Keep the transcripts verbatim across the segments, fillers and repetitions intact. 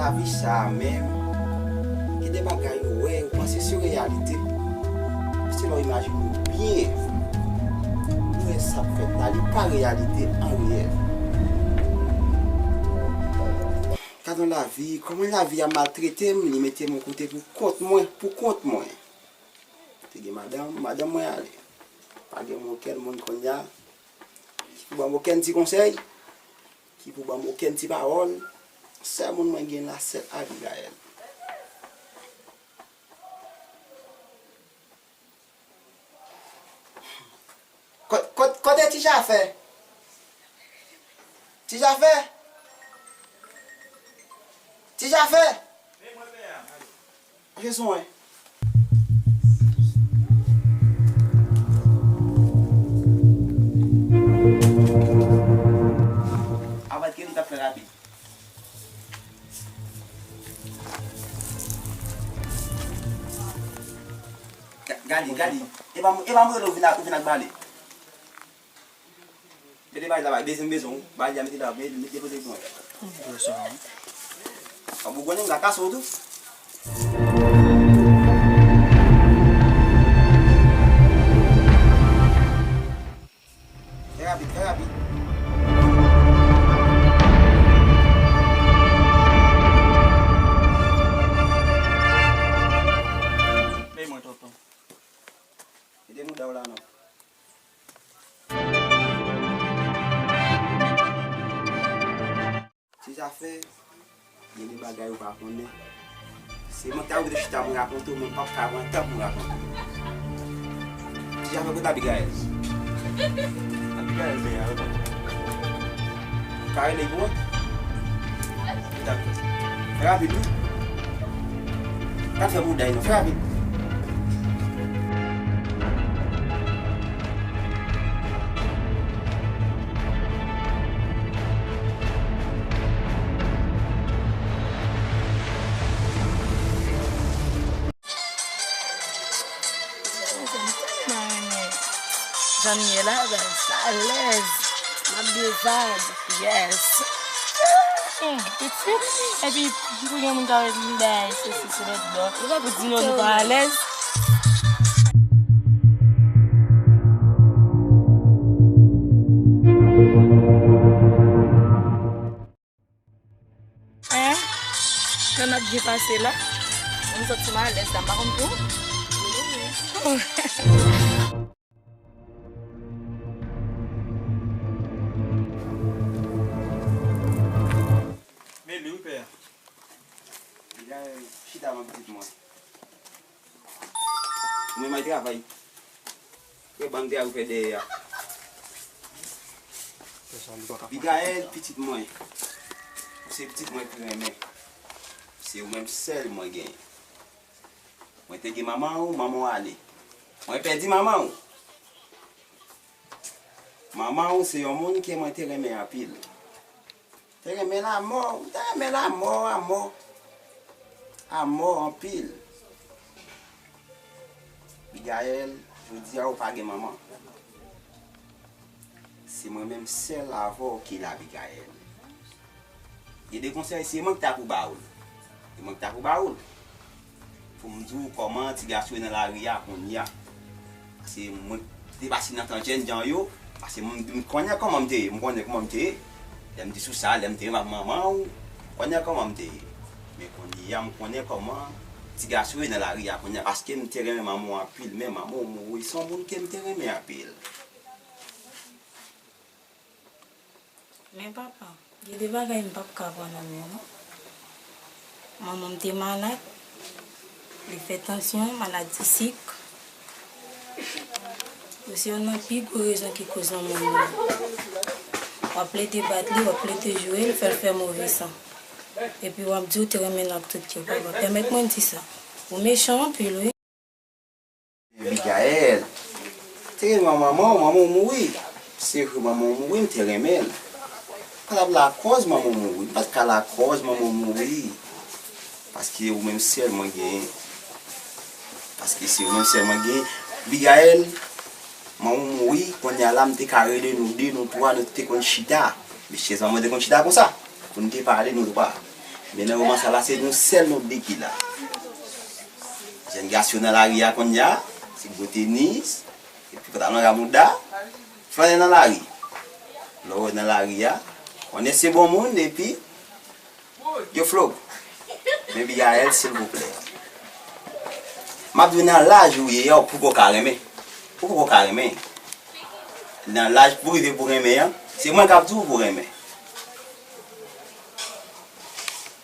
Lavi sa a menm, gen de bagay ou wè, ou panse se reyalite. Se lè w imajine w byen, ou wè sa k fèt la, li pa reyalite an reyèl. Gad yon lavi, kòman lavi a maltrete m, li mete m yon kote pou kont mwen, pou kont mwen. Te gen madanm, madanm mwen ale. Pa gen okenn moun kounye a ki pou ban m okenn ti konsèy, ki pou ban m okenn ti pawòl. Sèl moun mwen gen la, sèl Abigaël. Kot, kot, kote Ti Jafè? Ti Jafè? Ti Jafè? Mache sou mwen. Avat ke li t ap fè rapid. Ga-, gade, gade. E pa, e pa mwen rele w vin ak, vin ak bale. Mete bagay la, bay, bezwen m bezwen w. Bagay la, mete la, mete, mete depoze pou mwen. Sa bon, konnen m ka kase w tou. Fè rapid, fè rapid. Peye mwen, tonton. Mete mouda w la, non. Ti Jafè, gen de bagay ou pa konnen. Se mwen ki ta oblije chita pou rakonte w, men m p ap ka pran tan pou m rakonte w. Ti Jafè, kote Abigaël? Abigaël te a, ou ka rele pou mwen? Fè rapid, wi. Pa fè bouday non, fè rapid. Jan m ye la, guys, alèz. M ap byen vibe. Yes. Hmm, pitit. Epi, pou gen moun k ap di m bagay, sesi, sela, dlo. Ou di nou nou pa alèz. Hein? Jan n ap byen pase la. M santi m alèz la, m pa konn pou. Men li wi pè a. Li la, chita avan pitit mwen. Mwen may travay. Yo ban m travay pou fè dèyè a. Abigaël, pitit mwen. Ou se pitit mwen pi renmen. Se ou menm sèl mwen genyen. Mwen te gen manman w, manman w ale. Mwen pèdi manman w. Manman w se yon moun ke mwen te renmen anpil. Te renmen l amò, m te renmen l amò, amò. Amò anpil. Abigaël, jodi a ou pa gen manman. Se mwen menm sèl avè w ki la, Abigaël. Gen de konsèy, se mwen ki ta pou ba ou l. Se mwen ki ta pou ba ou l. Pou m di w kòman ti gason yo nan lari a kounye a. Paske mwen te pase nan tan jènjan yo, paske m, m konnen kòman m te ye, m konnen kòman m te ye. Lè m te sou sa, lè m te ye m ap manman w, m konnen kòman m te ye. Men kounye a, m konnen kòman ti gason yo nan lari a kounye a, paske m te renmen manman w anpil, men manman w mouri, se yon moun ke m te renmen anpil. Men papa, gen de bagay m p ap ka pran nan men w non. Manman m te malad, li fè tansyon, maladi sik. Yo se youn nan pi gwo rezon ki koz manman m mouri. W ap plede bat li, w ap plede joure l, fè l fè move san. Epi w ap di w te renmen l ak tout kè w. Papa, pèmèt mwen di sa. Ou mechan anpil, wi. Abigaël, te renmen manman w, manman w mouri. Se vre, manman w mouri, m te renmen l. M pa t ap lakòz manman w mouri. M pa t ka lakòz manman w mouri. Paske ou menm sèl mwen genyen. Paske se ou menm sèl mwen genyen. Abigaël, manman w mouri, kounye a la, m te ka rele nou de, nou twa, nou te konn chita. Men chèz manman te konn chita konsa. Pou n te pale, nou twa. Men nan moman sa la, se nou sèl nou de ki la. Jèn gason nan lari a konnya, se gwo tenis, epi pantalon ramouda, flannen nan lari. Lè w wè nan lari a, konnen se bon moun, epi yo flou. Men Bigaël, silvouplè. M ap di w nan laj ou ye a, ou poko ka renmen. Ou poko ka renmen. Nan laj pou rive pou renmen an, se mwen k ap di w pou renmen.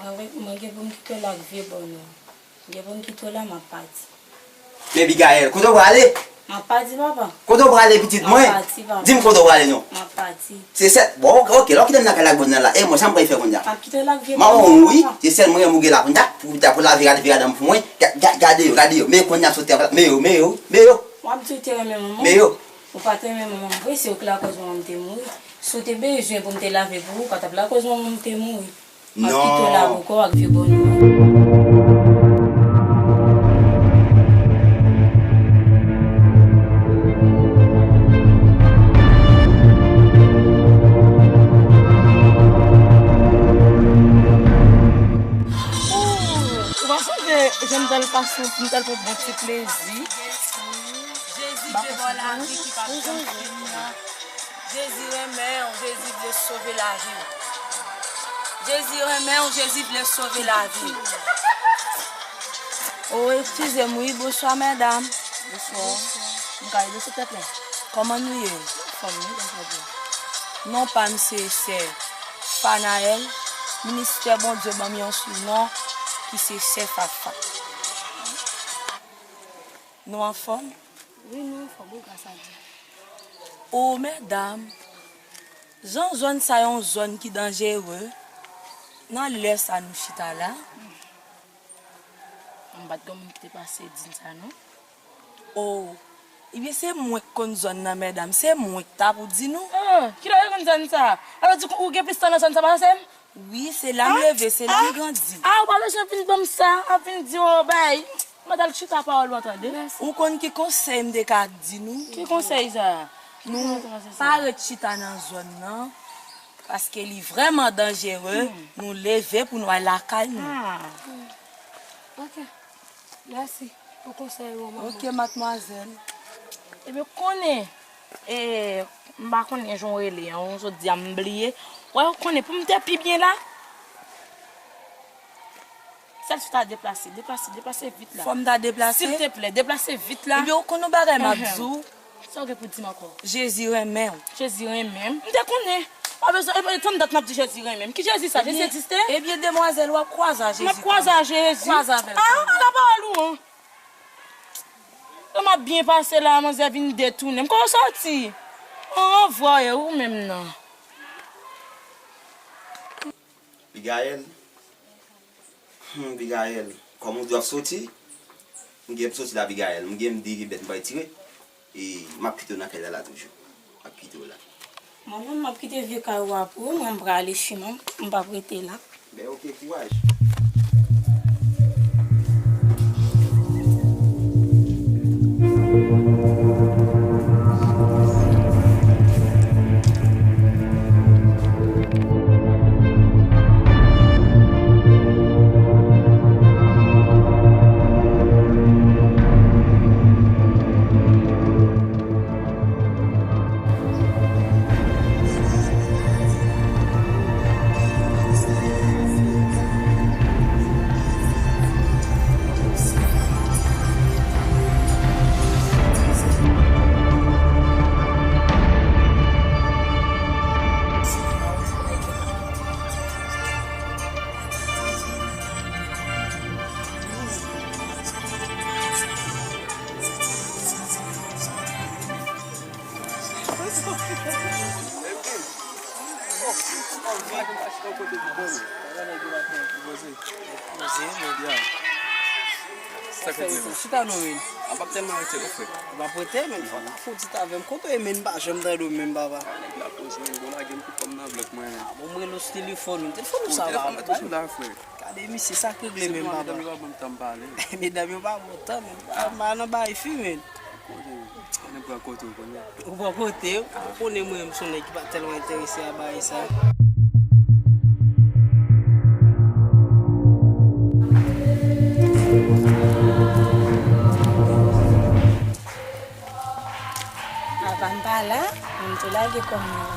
Mwen, mwen gen pou m kite w la ak vye bòn ou. Gen pou m kite w la, m ap pati. Men Bigaël, kote w prale? M ap pati, papa. Kote w prale, pitit mwen? M ap pati, papa. Di m kote w prale, non. M ap pati. Se sèl, bon, ok, ok, lè w kite m nan kay la ak bòn nan la, e mwen, sa m pral fè konnya? M ap kite w la ak vye bòn nan, papa. Manman w, wi, se sèl mwen, mwen gen la konnya, pou, pou lavé, lavé adan pou mwen. Ga-, ga-, gade yo, gade yo, men konnya sou tè, men yo, men yo, men yo. W ap di w te renmen manman w. Men yo. Ou pa t renmen manman m vre, se ou k lakòz manman m te mouri. Si w te bezwen pou m te lavé pou ou, ou pa t ap lakòz manman m te mouri. M ap kite w la pou kò w ak vye bòn ou an. Ou pa sonje jan m t al pase, m t al pran bon ti plezi. Jezi vle ba w lavi ki p ap janm fini an. Jezi renmen w, Jezi vle sove lavi w. Jezi renmen w, Jezi vle sove lavi w. O, eskize m, wi, bonswa, medam. Bonswa. M ka ede w, silteplè? Kòman nou ye? Anfòm, wi, grasadi. Non pa m se sè Fanaël, ministè Bondye ban m yon sou non ki se sè Fafa. Nou anfòm? Wi, nou anfòm, wi, grasadi. O, medam, jan zòn sa yon zòn ki danjere, nan lè sa nou chita la. M pa t gen moun ki te pase di n sa, non. O, ebyen se mwen k konn zòn nan, medam, se mwen k ta pou di nou. Ah, kilè w te konn zòn sa? Alò di ou gen plis tan nan zòn sa pase m? Wi, se la m leve, se la m grandi. Ah, ou pa bezwen vin ban m sa, ap vin di, o, bay. M ap al chita pawòl mwen, tande. Ou konn ki konsèy m te ka di nou? Ki konsèy sa? Nou pa ret chita nan zòn nan, paske li vrèman danjere, nou leve pou nou al lakay nou. Ah. Ok. Mèsi pou konsèy ou, manman. Ok, madmwazèl. Ebyen, konnen, e, m pa konnen jan w rele an, jodi a m bliye. Wè, ou konnen, pou m te pi byen la, sèl si w ta deplase, deplase, deplase vit la. Fò m ta deplase? Silteplè, deplase vit la. Ebyen, ou konn yon bagay m ap di w? Sa w gen pou di m ankò? Jezi renmen w. Jezi renmen m? M te konnen. Pa bezwen, e, e, tann dat m ap di Jezi renmen m. Ki Jezi sa? Jezi egziste? Ebyen, demwazèl, w ap kwaze a Jezi. M ap kwaze a Jezi. Kwaze avè l. Ah, ala pawòl ou, an. Lè m ap byen pase la, manzè vin detounen m. Kote w soti? An, vòyè, ou menm nan. Abigaël. Hmm, Abigaël, kòm ou di w ap soti, m gen pou soti la, Abigaël. M gen m de vye bèt m pral tire. E m ap kite w nan kay la, la toujou. M ap kite w la. Mwen menm, m ap kite vye kay ou a pou ou, mwen m prale chimen m, m p ap rete la. Ben, oke, kouraj. Chita non, men. Ou p ap tèlman rete non, frè. Ou p ap rete, men fò w ta fè yon ti avè m. Kote w ye, men? M pa janm tande w menm, papa. Nèg la poze, men, bon, lage m pou kò m nan blòk mwen. Ah, bon, m rele w sou telefòn ou. Telefòn ou sa va? Telefòn mwen toujou la, frè. Gade misye, sa k regle menm, papa. Medam yo pa ban m tan pale. Medam yo pa ban w tan, men. Ah, m pa nan bay fi, men. Kote, konnen pran kote w konnen. Ou pran kote w? Ou konnen mwen, m se yon nèg ki pa tèlman enterese a bagay sa. Lage kò m nan.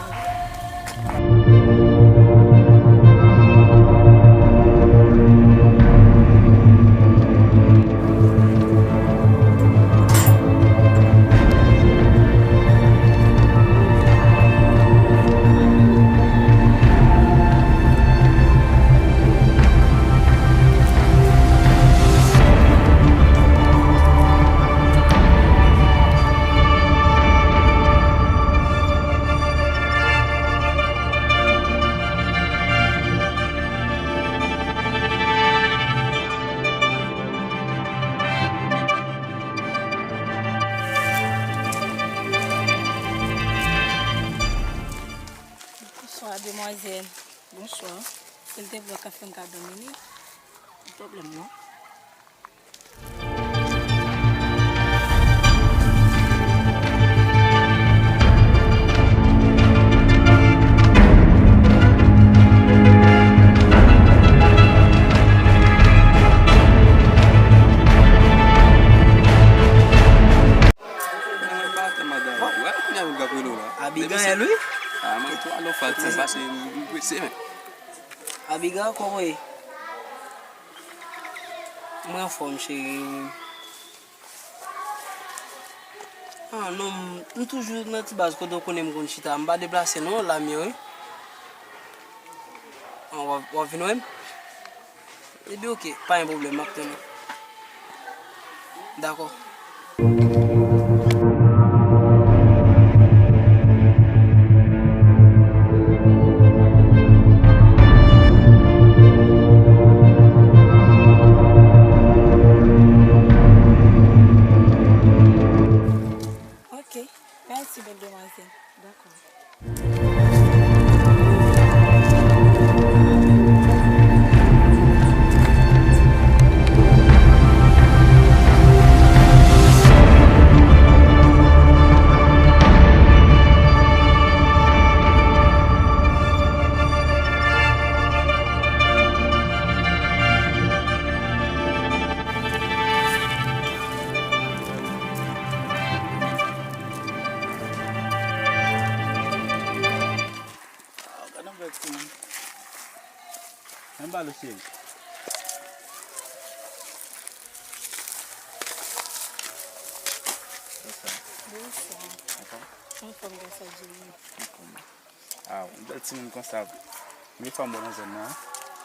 Bonswa, demwazèl. Bonswa. Silteple, w ka fè m kado minit? Pa pwoblèm, non. Abigail, wi? Ah, mwen tou alò, Fatima, pase m prese, men. Abigail, kòman w ye? Mwen anfòm, cheri. Ah, non, m, m toujou nan ti baz kote w konnen m konn chita. M pa deplase, non, la m ye, wi. Ah, w ap, w ap vin wè m? Epi, oke, pa gen pwoblèm, m ap tann ou. Dakò. Ok, mèsi, bèl demwazèl. Dakò. Ah, gade yon bèl timoun. Ann ba l, cheri. Bonswa. Bonswa. Anfòm? Anfòm, grasa Dye. Anfòm. Ah, yon bèl timoun konsa. Premye fwa m wè nan zòn nan, wi.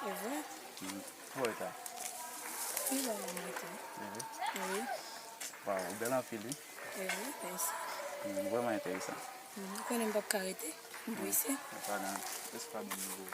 E vre? Mm. Kòman w ye la? Pi bèl la, mwen tou. E vre? Wi. Waw, ou bèl anpil, wi. E vre, mèsi. Mm, vrèman enteresan. Mm, ou konnen m p ap ka rete. M prese. Mwen pa nan, prese pa bon nivo.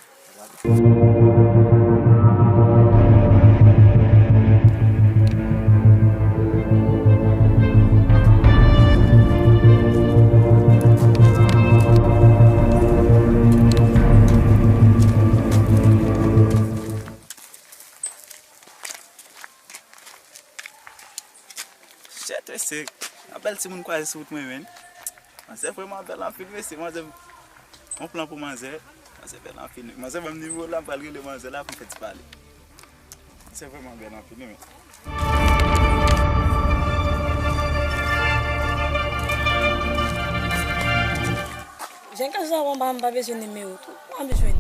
Shit, mesye. Yon bèl timoun kwaze sou wout mwen, menn. Manzè vrèman bèl anpil, mesye. Manzè, yon plan pou manzè. Manzè bèl anpil. Manzè ban m nimewo l la, m pral rele manzè la pou m fè ti pale. Manzè vrèman bèl anpil, wi, menn. Jan kay sa, w anba, m pa bezwen nimewo tou. Mwen bezwen.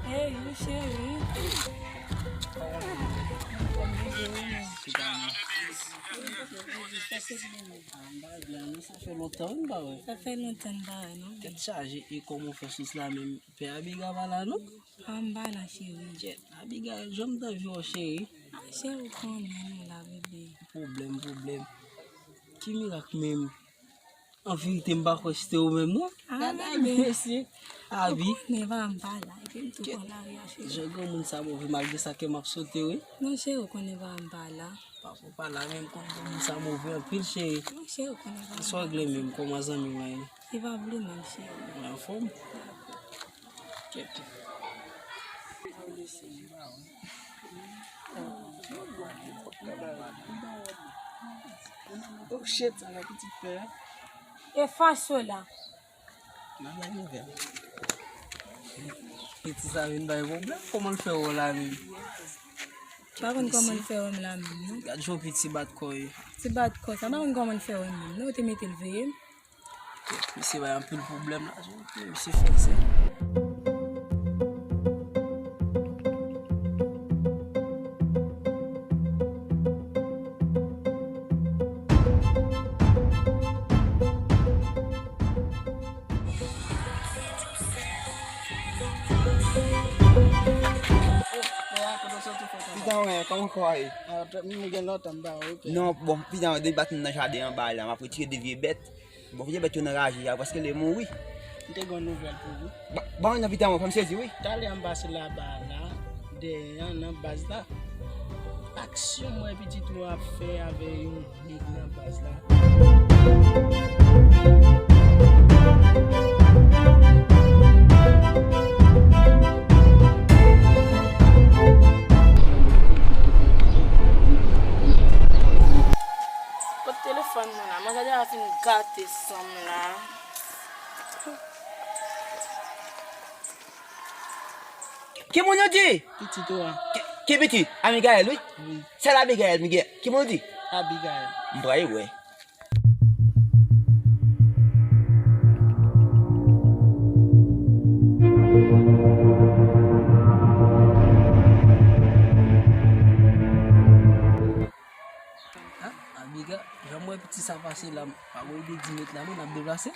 Hey, cheri. Sa fè lontan, wi, m pa wè. Sa fè lontan, m pa wè, non. Tèt chaje, e kòman w fè sou sila menm? Pè Abiga pa la, non? Ah, m pa la, cheri. Kèt, Abiga, jan m t anvi wè w, cheri. Ah, cheri, ou konnen nou la, bebe. Pwoblèm, pwoblèm. Ki mirak menm? An verite, m pa kwè se te ou menm, non. Ah, gade Abi, mesye. Abi. Ou konnen pa m pa la. Epi m tou pran lari a, cheri. Jan granmoun sa move, malgre sa kè m ap sote, wi. Non, cheri, ou konnen pa m pa la. Pa, ou pa la, men m konn granmoun sa move anpil, cheri. Non, cheri, ou konnen pa m pa la. Sògle menm, kòman zanmi mwen ye? Li pa vle menm, cheri. Mwen anfòm. Kèt. Ou lese m pa wè. Oh shit, sa la pitit pè. E faso la. Bagay nouvèl. Piti sa vin bay pwoblèm. Kòman l fè wè w la menm? Pa konn kòman l fè wè m la menm, non. Gad jan piti bat kò ye. Ti bat kò sa, pa konn kòman l fè wè m menm, non. Yo te mete l veye m. Misye bay anpil pwoblèm la, misye fikse. Pita mwen, kòman kò a ye? Ah, m gen lontan m pa wè w. Non, bon, pita mwen, depi bat m nan jaden anba la, m ap retire de vye bèt. Bon, vye bèt yo nan raje a, paske li mouri. M te gen yon nouvèl pou ou. Ba, ba mwen nan pita mwen, fè m sezi, wi. Talè anba se laba la, dèyè an nan baz la. Aksyon m wè pitit ou ap fè avè yon nèg nan baz la. Pot telefòn mwen la, manzè deja fin gate san m la. Ki moun yo di? Pitit ou a. Ki, ki pitit? Amigaël, wi. Wi. Sèl Abigaël, Miguel. Ki moun yo di? Abigaël. M pral wè. Ah, Abigaël, jan m wè piti sa pase la, pa wè li de di mèt la, non, n ap deplase.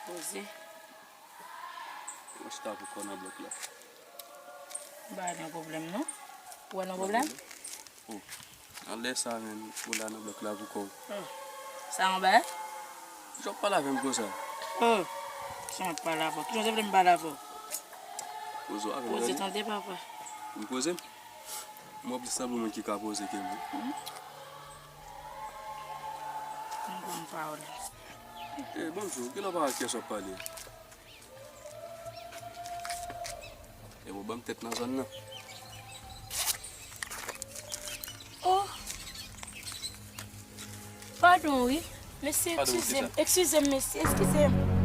Poze. Mwen chita pou kò nan blòk la. M pa wè nan pwoblèm, non. Ou wè nan pwoblèm? Oh, nan lè sa menm, ou la nan blòk la pou kò w. Oh, sa yon bagay? Jan w ap pale avè m konsa? Oh, jan w ap pale avè w. Kijan w te vle m pale avè w? Poze w avè m. Poze tande, papa. M poze m? Mwen plis sanble moun ki ka poze ke m, wi. Hmm? M konn pawòl. Eh, ban m di w, kilè w pa wè kiyès w ap pale? E ou ban m tèt nan zòn nan. Oh! Padon, wi. Mesye, eskize m. Eskize m, mesye. Eskize m.